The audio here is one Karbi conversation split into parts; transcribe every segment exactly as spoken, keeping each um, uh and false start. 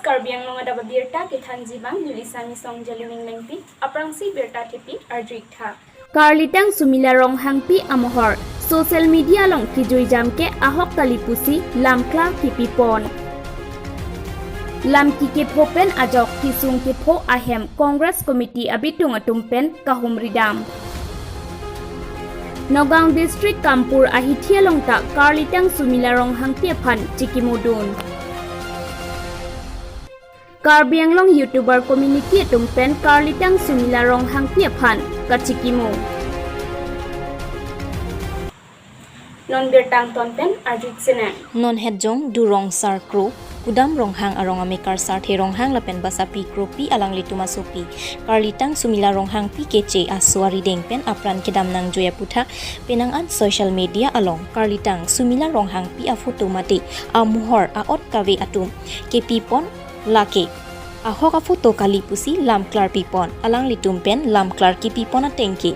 Karbi Anglong adap abirta kethanji abang neli Sami Song Jalining Lengpi, aphrangsi birta thepi arju-ik tha. Karlitang Sumila Ronghangpi amohor social media along kejui jam ke ahok kali pusi lamklar kipipon. Lam kikepho pen ajok kesung kepho ahem Congress Committee abitung atum pen kahumridam. Nagaon District Kampur ahithi along ta Karlitang Sumila Ronghangpi aphan chikimodun. Karbi Anglong YouTuber Community atum pen Karlitang Sumila Ronghangpi aphan kachikimo. Non birta angton pen arju-ik sinang. Non hetjong Durong Sar Kro, Kudam Ronghang arong amekar Sarthe Ronghang lapen basapi Kropi alanglitum asopi Karlitang Sumila Ronghangpi keche aso arideng pen apran kedam nangjui aputhak penang an social media along Karlitang Sumila Ronghangpi aphoto mate amohor a-ot kave atum kepipon, lake ahok aphoto kali pusi lamklar pipon, alanglitum pen lamklar kipipon ateng ke.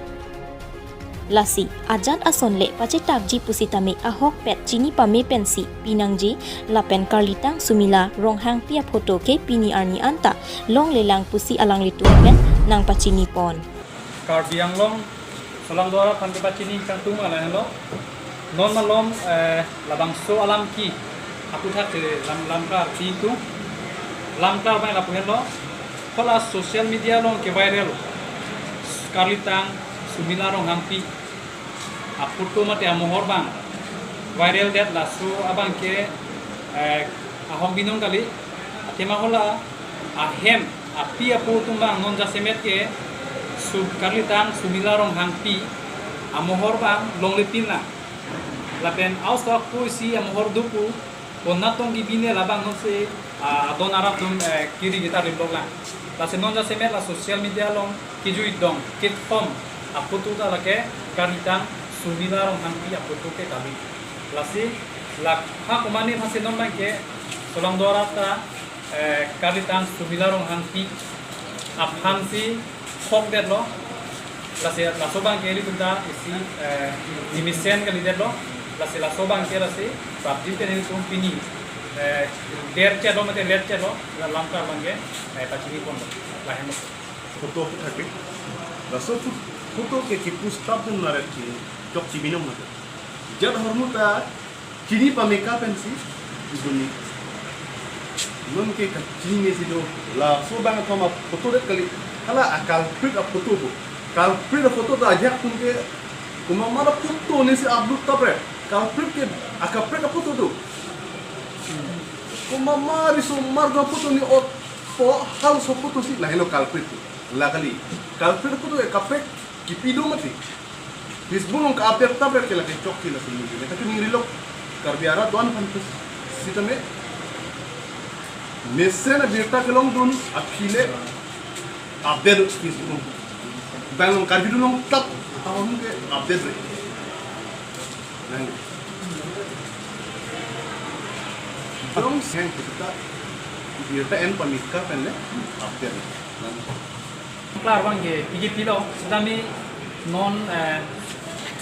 Lasi ajat ason le pachetakji pusitame ahokpet chini pame pensi pinangji lapen Karlitang Sumila Ronghangpi aphoto ke pini arni anta longlelang pusi alanglitum pen nangpachinipon. Karbi Anglong Solangdo arat aphan kepachini kangtung ma lahenlo. Non malom, eh, labangso alam ke aputhak ke lam, lamklar pitung. Lamklar abang lapu henlo. Hala social media along keviral Karlitang Sumila Ronghangpi aphoto mate amohor abang viral det, laso abang ke, eh, ahok binong kali. Athema hala ahem api apo atum abang non jasemet ke Su-, Karlitang Sumila Ronghangpi amohor abang longlepin lang. Lapen ausa ako isi amohor do pu, konat tong kibine labang non si, ah, adon arat atum, eh, kiri kita rimlok lang. Lasi non jasemet la social media along kejui dong kethom aphoto ta lake Karlitang Sumila Ronghangpi aphoto ke kali. Lasi la ha komane aphansi non abang ke Solangdo arat ta, eh, Karlitang Sumila Ronghangpi aphansi hok detlo. Lasi laso abang ke ilitum ta isi, eh, nimisen kali detlo. Lasi laso abang ke lasi prapjin pen ilitum pini, eh, der chelo mate let chelo, la lamklar abang ke, eh, pachiniponlo. Lahenlo. Photo aphuthak ke. Laso pho-, photo ke kipu stop dun naret ki chokche binong mate. Jat ahormu ta chini pameka pensi ibuni. Non ke kachinine si do. Laso abang athom aphoto det kali. Hala a-culprit aphoto do. Culprit aphoto ta ajak atum ke komat ma aphoto nesi upload tapre. Culprit ke akaprek aphoto do. Komat ma riso mar do aphoto ni ot po halaso aphoto si lahenlo culprit do. La kali. Culprit aphoto ke kaprek kipi do mati. Facebook along ka-update tapre ke lake chokche lasi ningri. Lake ningri lo. Karbi arat do-an aphan pusitame mesen abirta kelongdun aphi le update Facebook along. Bang along Karbi Anglong tap tahun ke update re. Nang. Dong seng kita birta en pameka pen le update. Nang. Klar abang ke, iki pilo, setame non, eh,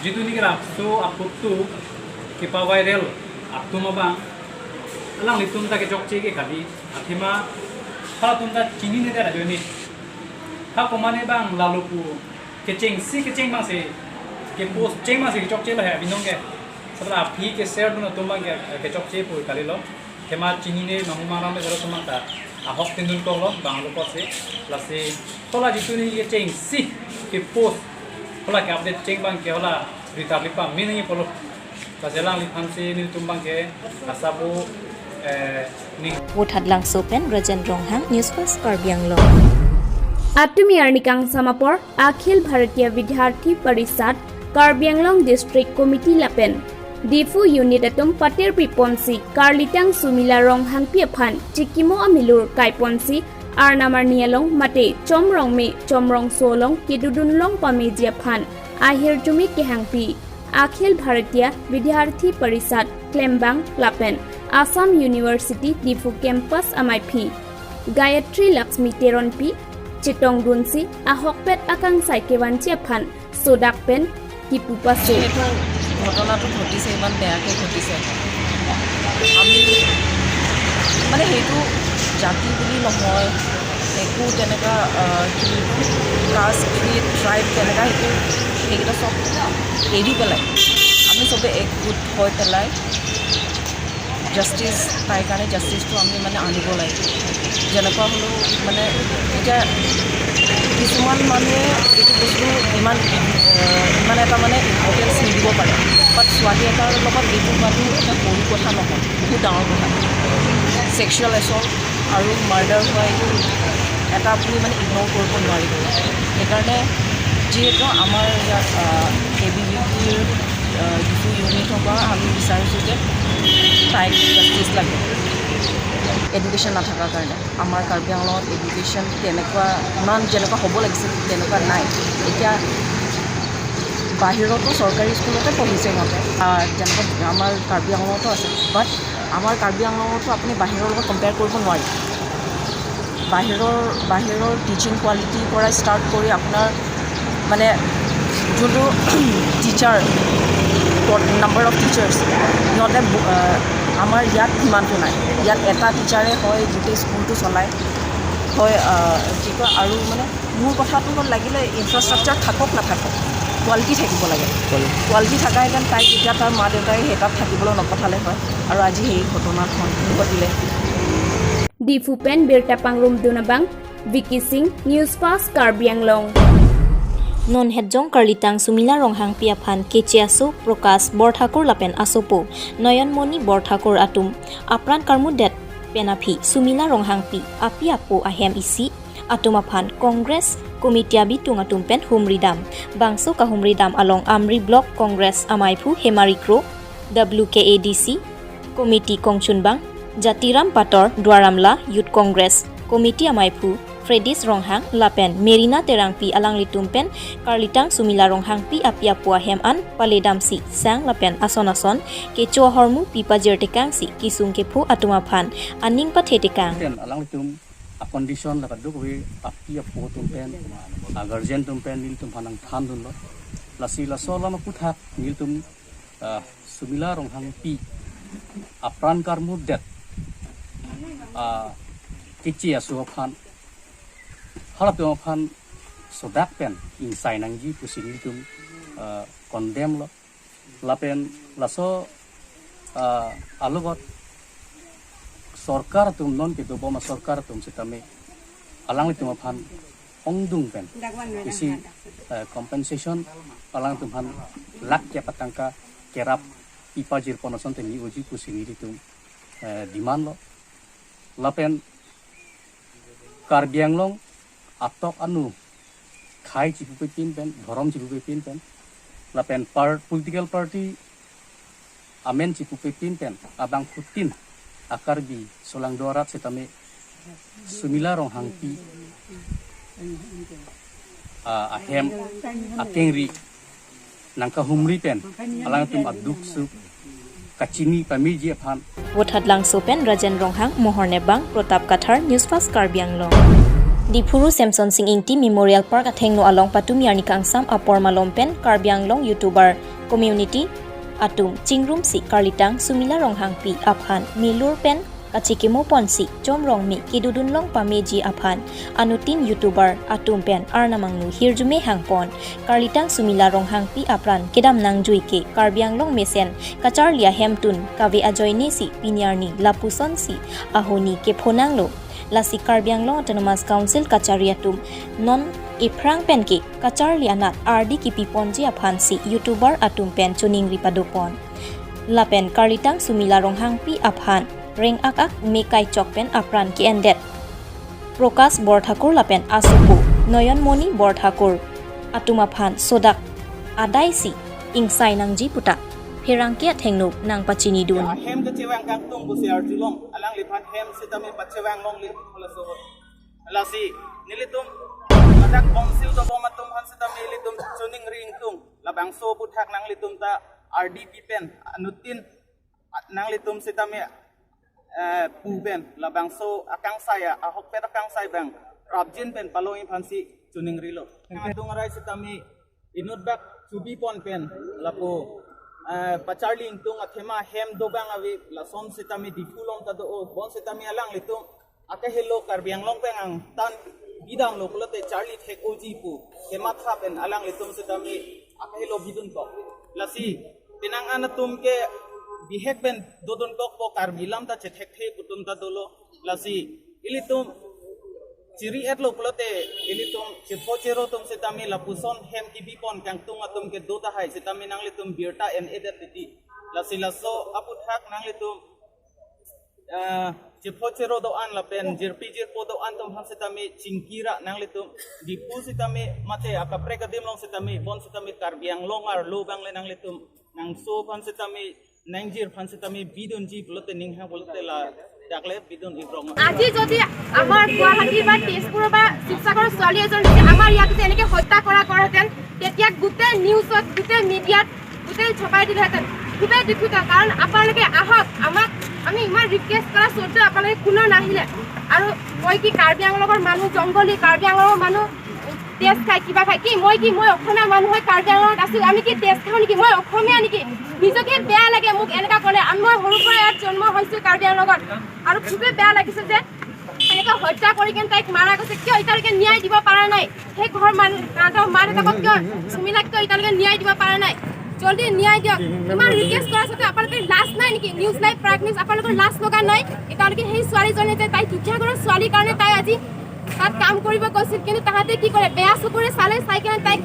jitu ni kira, so aphoto kepa-viral atum abang, alanglitum ta kechokche ke kali, athema halatum ta chinine ta ajoine. Ha komane abang lalo pu, kechengsi kecheng abang si, ke-post cheng abang si kechokche lo he abinong ke. Sabla aphi ke-share dun atum abang ke, kechokche pu kalilo. Athema chinine mamu maram le jalo atum abang ta ahok tindun konglo, bang lo apotsi. Lasi hala jitu ni kechengsi ke-post, hala ke-update cheng abang ke hala ritar lipa mini polo. Lasi alangliphansi nelitum abang ke asabo, eh, ning. Vothatlangso pen Rajen Ronghang, News Fast Karbi Anglong. Atumi arni kangsam apor, Akhil Bharatiya Vidyarthi Parishad, Karbi Anglong District Committee lapen Diphu Unit atum patir piponsi Karlitang Sumila Ronghangpi aphan chikimo amilur kaiponsi arnam arni along mate chomrong me chomrong so along kedodun long pameji aphan ahirjume kehangpi Akhil Bharatiya Vidyarthi Parishad klembang lapen Assam University Diphu Campus amaiphi Gayatri Laxmi Teronpi chetongdunsi ahokpet akangsai kevanji aphan sodak pen kipu paso. এইটো ঘটনাটো ঘটিছে, ইমান বেয়াকৈ ঘটিছে। আমি মানে সেইটো জাতি বুলি নহয়, একো তেনেকুৱা আহ, কি বুলি কম, কাষ্ট, ক্ৰিড, ট্ৰাইব, তেনেকুৱা একো, সেইকেইটা চব এৰি পেলাই আমি চবে একগোট হৈ পেলাই জাষ্টিচ, তাইৰ কাৰণে জাষ্টিচটো আমি মানে আনিব লাগে। যেনেকুৱা হ'লেও মানে এতিয়া কিছুমান মানুহে এইটো বস্তু ইমান আহ, ইমান এটা মানে ইম্পৰ্টেঞ্চ নিদিব পাৰে, বাট ছোৱালী এটাৰ লগত এইটো হোৱাটো এটা সৰু কথা নহয়, বহুত ডাঙৰ কথা। ছেক্সুৱেল এছল্ট আৰু মাৰ্ডাৰ হোৱা এইটো এটা আপুনি মানে ইগন'ৰ কৰিব নোৱাৰিব। সেইকাৰণে যিহেতু আমাৰ ইয়াত এ বি ভি পিৰ ডিফু ইউনিটৰ পৰা আমি বিচাৰিছোঁ যে তাইক জাষ্টিচ লাগে। এডুকেশ্যন নাথাকাৰ কাৰণে আমাৰ কাৰ্বি আংলঙত এডুকেশ্যন তেনেকুৱা ইমান যেনেকুৱা হ'ব লাগিছিল তেনেকুৱা নাই। এতিয়া বাহিৰতো চৰকাৰী স্কুলতে পঢ়িছে সিহঁতে, আহ, যেনেকুৱা আমাৰ কাৰ্বি আংলঙতো আছে, বাট আমাৰ কাৰ্বি আংলঙতো আপুনি বাহিৰৰ লগত কম্পেয়াৰ কৰিব নোৱাৰি। বাহিৰৰ বাহিৰৰ টিচিং কোৱালিটিৰ পৰা ষ্টাৰ্ট কৰি আপোনাৰ মানে যোনটো টিচাৰ, নাম্বাৰ অফ টিচাৰ্ছ, সিহঁতে ব- আহ, আমাৰ ইয়াত সিমানটো নাই। ইয়াত এটা টিচাৰে হয় গোটেই স্কুলটো চলায়, হয় আহ, কি কয় আৰু মানে মোৰ কথাটো হ'ল লাগিলে ইনফ্ৰাষ্ট্ৰাকচাৰ থাকক নাথাকক, কোৱালিটি থাকিব লাগে। কোৱালিটি থাকাহেঁতেন তাই তেতিয়া তাৰ মা দেউতাই সেই তাত থাকিবলৈ নপঠালে হয় আৰু আজি সেই ঘটনাখন ঘটিলে। Diphu pen birta pangrumdun abang Vicky Singh, News Fast Karbi Anglong. Non hetjong karlitang Sumila Ronghangpi aphan keche aso Prakash Borthakur lapen asopo Noyon Moni Borthakur atum apran karmudet pen aphi Sumila Ronghangpi api apo ahem isi atum aphan Congress Committee abitung atum pen humridam. Bangso kahumridam along Amri Block Congress amaiphu Hemari Kro, W K A D C Committee kongchunbang Jatiram Pator, Duar Amla Youth Congress Committee amaiphu Fredis Ronghang lapen Merina Terangpi alanglitum pen karlitang Sumila Ronghangpi api apo ahem an paledamsi sang lapen ason ason kecho ahormu pi pajirtekangsi kesung kepho atum aphan aning pathetekang. Ten alanglitum a condition la kaduk we api apo atum pen, a guardian atum pen nelitum aphan nangthandunlo. Lasi laso alam aphuthak nelitum ah, Sumila Ronghangpi apran karmudet, ah, keche aso aphan, halatum aphan sodak pen ingsai nangji pusi nelitum ah, condemn lo. Lapen laso ah, alogot sorkar atum, non kedobom asorkar atum sitame alanglitum aphan ongdung pen isi eh, compensation alangtum aphan lakh kep atangka kerap pi pajirpon asonte ni-oji pusi nelitum eh, demand lo. Lapen Karbi Anglong atok anu khei chipupepin pen, dhorom chipupepin pen, lapen par political party amen chipupepin pen abangphutin a Karbi solangdo arat sitame Sumila Ronghangpi ah, ahem akengri nangkahumri pen alangtum aduk suk kachini pameji aphan. Vothatlangso pen Rajen Ronghang, Mohor Nebang, Protap Kathar, News Fast Karbi Anglong. Diphu Ru Semson Sing Ingti Memorial Park athengno along patumi arni kangsam apor malom pen Karbi Anglong YouTuber community atum chingrumsi karlitang Sumila Ronghangpi aphan milur pen kachekimo ponsi chomrong me kedodun long pameji aphan anuttin YouTuber atum pen arnam angno hirjume hangpon. Karlitang Sumila Ronghangpi apran kedam nangjui ke Karbi Anglong mesen kacharli ahemtun kave ajoine si pini arni lapusonsi ahoni kepho nanglo. Lasi Karbi Anglong Autonomous Council kachari atum non ephrang pen ke kacharli anat ardi kipi ponji aphansi YouTuber atum pen choningri padopon. Lapen karlitang Sumila Ronghangpi aphan reng ak ak me kaichok pen apran ke-endet Prakash Borthakur lapen asopo Noyon Moni Borthakur atum aphan sodak adaisi ingsai nangji puta pherangke athengno nangpachinidun. Ahem kachevang kangtung pusi arjulong, alangliphan hem sitame pachevang longle halaso ahut. Lasi nelitum ladak council dobom atum aphan sitame ilitum choningri ingtung, labangso aphuthak nanglitum ta ardi pi pen anuttin nanglitum sitame eh, pu pen labangso akangsai, ahokpet akangsai abang rapjin pen palongji aphansi choningrilo. Adung arai sitame inut bak chubi pon pen lapu eh, pacharli ingtung athema hem dobang ave, lason sitame Diphu along ta do-o, bon sitame alanglitum Kahelo Karbi Anglong pen angtan bidamlo pulote charli thek-oji pu kematha pen alanglitum setame akahelo bidun kok. Lasi penang an atum ke bihek pen dodun kokpo, Karbi lam ta chethekthe pu atum ta dolo. Lasi ilitum chiri-etlo pulote ilitum chepho chero atum setame lapuson hem kibipon kangtung atum kedo tahai setame nanglitum birta en-edet titi. Lasi laso aputhak nanglitum ah, chepho chero do-an lapen jirpi jirpo do-an atum aphan setame chingki ra nanglitum, Diphu setame mate akaprek adim along setame, bon setame Karbi Anglong arlo abang le nanglitum nangso aphan setame, nangjir aphan setame bidunji pulote ninghang pulote ladak le bidun-ik rong. আজি যদি আমাৰ গুৱাহাটী বা তেজপুৰ বা শিৱসাগৰৰ ছোৱালী এজন যদি আমাৰ ইয়াত যদি এনেকে হত্যা কৰা কৰাহেঁতেন, তেতিয়া গোটেই নিউজত, গোটেই মিডিয়াত, গোটেই ছপাই দিলেহেঁতেন। খুবেই দুখিত, কাৰণ আপোনালোকে আহক, আমাক, আমি ইমান ৰিকুৱেষ্ট কৰা স্বত্বেও আপোনালোকে কোনো নাহিলে। আৰু মই কি কাৰ্বি আংলঙৰ মানুহ, জংগলী কাৰ্বি আংলঙৰ মানুহ, তেজ খাই, কিবা খাই? কি মই, কি মই অসমীয়া মানুহ হৈ কাৰ্বি আংলঙত আছো? আমি কি তেজ খাওঁ নেকি? মই অসমীয়া নেকি? নিজকে বেয়া লাগে মোক এনেকা ক'লে। আমি, মই সৰুৰ পৰা ইয়াত জন্ম হৈছো কাৰ্বি আংলঙত, আৰু খুবেই বেয়া লাগিছে যে এনেকা হত্যা কৰি কেনে তাইক মাৰা গৈছে। কিয় এতিয়ালৈকে ন্যায় দিব পৰা নাই? সেই ঘৰ মানুহ, তাহাঁতৰ মা দেউতাকক কিয়, সুমিলাক কিয় এতিয়ালৈকে ন্যায় দিব পৰা নাই? জল্দি ন্যায় দিয়ক। ইমান ৰিকুৱেষ্ট কৰা স্বত্বেও আপোনালোকৰ লাজ নাই নেকি? নিউজ লাইভ, প্ৰাগ নিউজ, আপোনালোকৰ লাজ লগা নাই? এতিয়ালৈকে সেই ছোৱালীজনীয়ে যে তাই দুখীয়া ঘৰৰ ছোৱালীৰ কাৰণে তাই আজি তাত কাম কৰিব গৈছিল, কিন্তু তাহাঁতে কি কৰে, বেয়া চকুৰে চালে, চাই কেনে তাইক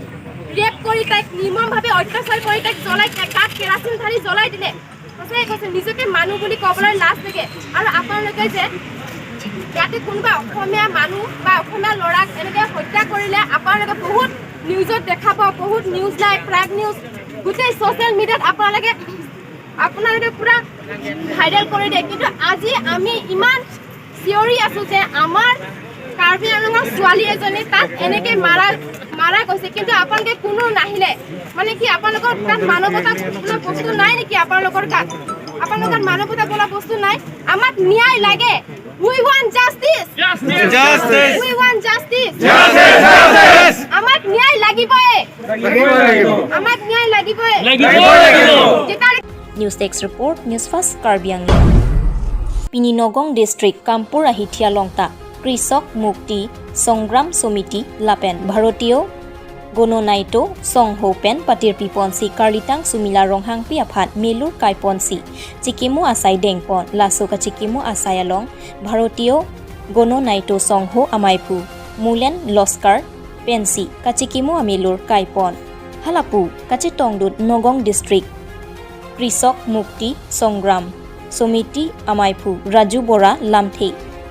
ৰেপ কৰি, তাইক নিৰ্মমভাৱে অত্যাচাৰ কৰি, তাইক জ্বলাই, তাইক গাত কেৰাচিন ঢালি জ্বলাই দিলে। সঁচাই কৈছে, নিজকে মানুহ বুলি ক'বলৈ লাজ লাগে। আৰু আপোনালোকে যে ইয়াতে কোনোবা অসমীয়া মানুহ বা অসমীয়া ল'ৰাক এনেকে হত্যা কৰিলে আপোনালোকে বহুত নিউজত দেখাব, বহুত নিউজ লাইভ, প্ৰাগ নিউজ, গোটেই ছ'চিয়েল মিডিয়াত আপোনালোকে, আপোনালোকে পুৰা ভাইৰেল কৰি দিয়ে। কিন্তু আজি আমি ইমান চিঞৰি আছো যে আমাৰ কাৰ্বি আংলঙৰ ছোৱালী এজনী তাত এনেকে মাৰা, মাৰা গৈছে, কিন্তু আপোনালোকে কোনো নাহিলে। মানে কি, আপোনালোকৰ তাত মানৱতা বোলা বস্তু নাই নেকি? আপোনালোকৰ তাত, আপোনালোকৰ তাত মানৱতা বোলা বস্তু নাই। আমাক ন্যায় লাগে। We want justice. Justice. We want justice. Justice. Justice. আমাক ন্যায় লাগিবই। লাগিবই, লাগিবই। আমাক ন্যায় লাগিবই। লাগিবই, লাগিবই। যেতিয়ালৈকে News Desk Report, News First Karbi Anglong. Pini Nagaon District, Kampur Ahithia along ta Krisok Mukti Songram Somiti lapen Bharatiya Gononaito Songho pen patirpi ponsi karlitang Sumila Ronghangpi aphan melur kai ponsi chikimo asai dengpon. Laso kachikimo asai along Bharatiya Gononaito Songho amaiphu Mulen Loskar pensi kachikimo amelur kaipon. Halapu kachetongdun Nagaon District Krisok Mukti Songram Somiti amaiphu Raju Bora lamthe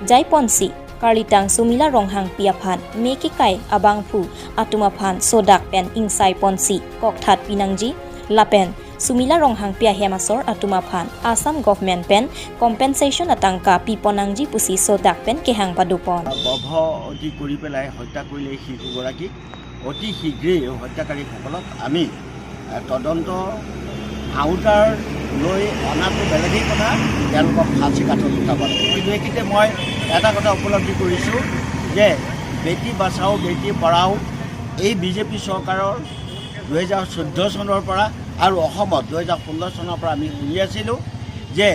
jaiponsi karlitang Sumila Ronghangpi aphan me kekai abangphu atum aphan sodak pen ingsai ponsi kokthat pinangji lapen Sumila Ronghangpi ahem asor atum aphan Assam government pen compensation atangka piponangji pusi sodak pen kehang padopon. গৰ্ভ অতি কৰি পেলাই হত্যা কৰিলে শিশুগৰাকীক। অতি শীঘ্ৰেই হত্যাকাৰীসকলক আমি, এ, তদন্ত আওতাৰ লৈ অনাটো বেলেগেই কথা, তেওঁলোকক ফাঁচী কাঠত উঠাব লাগে। কিন্তু এইখিনিতে মই এটা কথা উপলব্ধি কৰিছোঁ যে বেটি বচাও, বেটি পঢ়াও এই বিজেপি চৰকাৰৰ দুহেজাৰ চৈধ্য চনৰ পৰা আৰু অসমত দুহেজাৰ ষোল্ল চনৰ পৰা আমি শুনি আছিলোঁ যে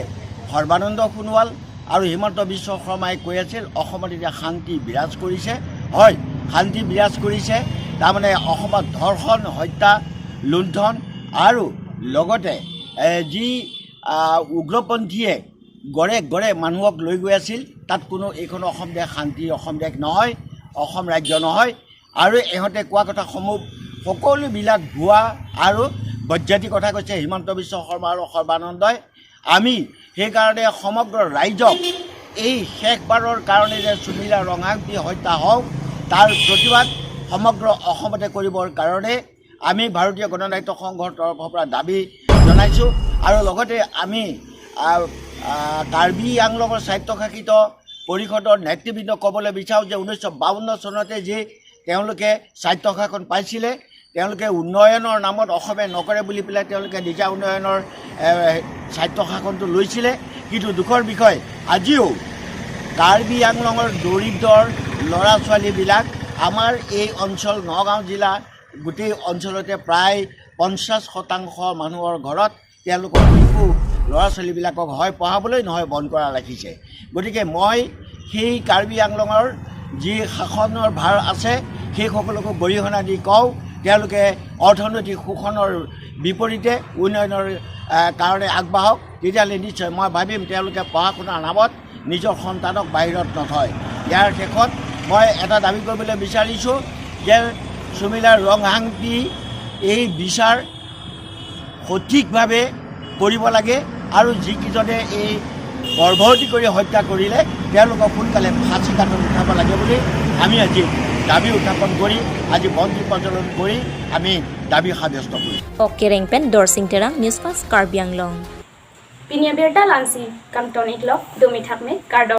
সৰ্বানন্দ সোণোৱাল আৰু হিমন্ত বিশ্ব শৰ্মাই কৈ আছিল, অসমত এতিয়া শান্তি বিৰাজ কৰিছে। হয়, শান্তি বিৰাজ কৰিছে, তাৰমানে অসমত ধৰ্ষণ, হত্যা, লুণ্ঠন আৰু লগতে, এ, যি, আ, উগ্ৰপন্থীয়ে ঘৰে ঘৰে মানুহক লৈ গৈ আছিল, তাত কোনো এইখন অসম দেশ শান্তি অসম দেশ নহয়, অসম ৰাজ্য নহয়। আৰু ইহঁতে কোৱা কথাসমূহ সকলোবিলাক ভুৱা আৰু বজ্জাতি কথা কৈছে হিমন্ত বিশ্ব শৰ্মা আৰু সৰ্বানন্দই। আমি সেইকাৰণে সমগ্ৰ ৰাইজক এই শেষবাৰৰ কাৰণে যে সুমিলা ৰংহাংপি হত্যা হওক, তাৰ প্ৰতিবাদ সমগ্ৰ অসমতে কৰিবৰ কাৰণে আমি ভাৰতীয় গণনাট্য সংঘৰ তৰফৰ পৰা দাবী জনাইছোঁ। আৰু লগতে আমি, আ, আ, কাৰ্বি আংলঙৰ স্বায়ত্তশাসিত পৰিষদৰ নেতৃবৃন্দক ক'বলৈ বিচাৰোঁ যে ঊনৈছশ বাৱন্ন চনতে যি তেওঁলোকে স্বায়ত্তশাসন পাইছিলে, তেওঁলোকে উন্নয়নৰ নামত অসমে নকৰে বুলি পেলাই তেওঁলোকে নিজা উন্নয়নৰ, এ, স্বায়ত্তশাসনটো লৈছিলে। কিন্তু দুখৰ বিষয়, আজিও কাৰ্বি আংলঙৰ দৰিদ্ৰৰ ল'ৰা ছোৱালীবিলাক আমাৰ এই অঞ্চল নগাঁও জিলা গোটেই অঞ্চলতে প্ৰায় পঞ্চাছ শতাংশ মানুহৰ ঘৰত তেওঁলোকৰ শিশু ল'ৰা ছোৱালীবিলাকক হয় পঢ়াবলৈ নহয় বন্ধ কৰা ৰাখিছে। গতিকে মই সেই কাৰ্বি আংলঙৰ যি শাসনৰ ভাৰ আছে, সেই সকলকো গৰিহণা দি কওঁ, তেওঁলোকে অৰ্থনৈতিক শোষণৰ বিপৰীতে উন্নয়নৰ, আহ, কাৰণে আগবাঢ়ক। তেতিয়াহ'লে নিশ্চয় মই ভাবিম তেওঁলোকে পঢ়া শুনাৰ নামত নিজৰ সন্তানক বাহিৰত নথয়। ইয়াৰ শেষত মই এটা দাবী কৰিবলৈ বিচাৰিছোঁ যে চুমিলা ৰংহাংপি এই বিচাৰ সঠিকভাৱে কৰিব লাগে আৰু যিকেইজনে এই গৰ্ভৱতী কৰি হত্যা কৰিলে তেওঁলোকক সোনকালে ফাঁচী কাঠত উঠাব লাগে বুলি আমি আজি দাবী উত্থাপন কৰি আজি বন্দি প্ৰজ্বলন কৰি আমি দাবী সাব্যস্ত কৰিছোঁ। Ok Rengpen, Dorsing Terang, News Fast, Karbi Anglong. Pini abirta la-ansi, kangton iklok, dumi thakme, kardom.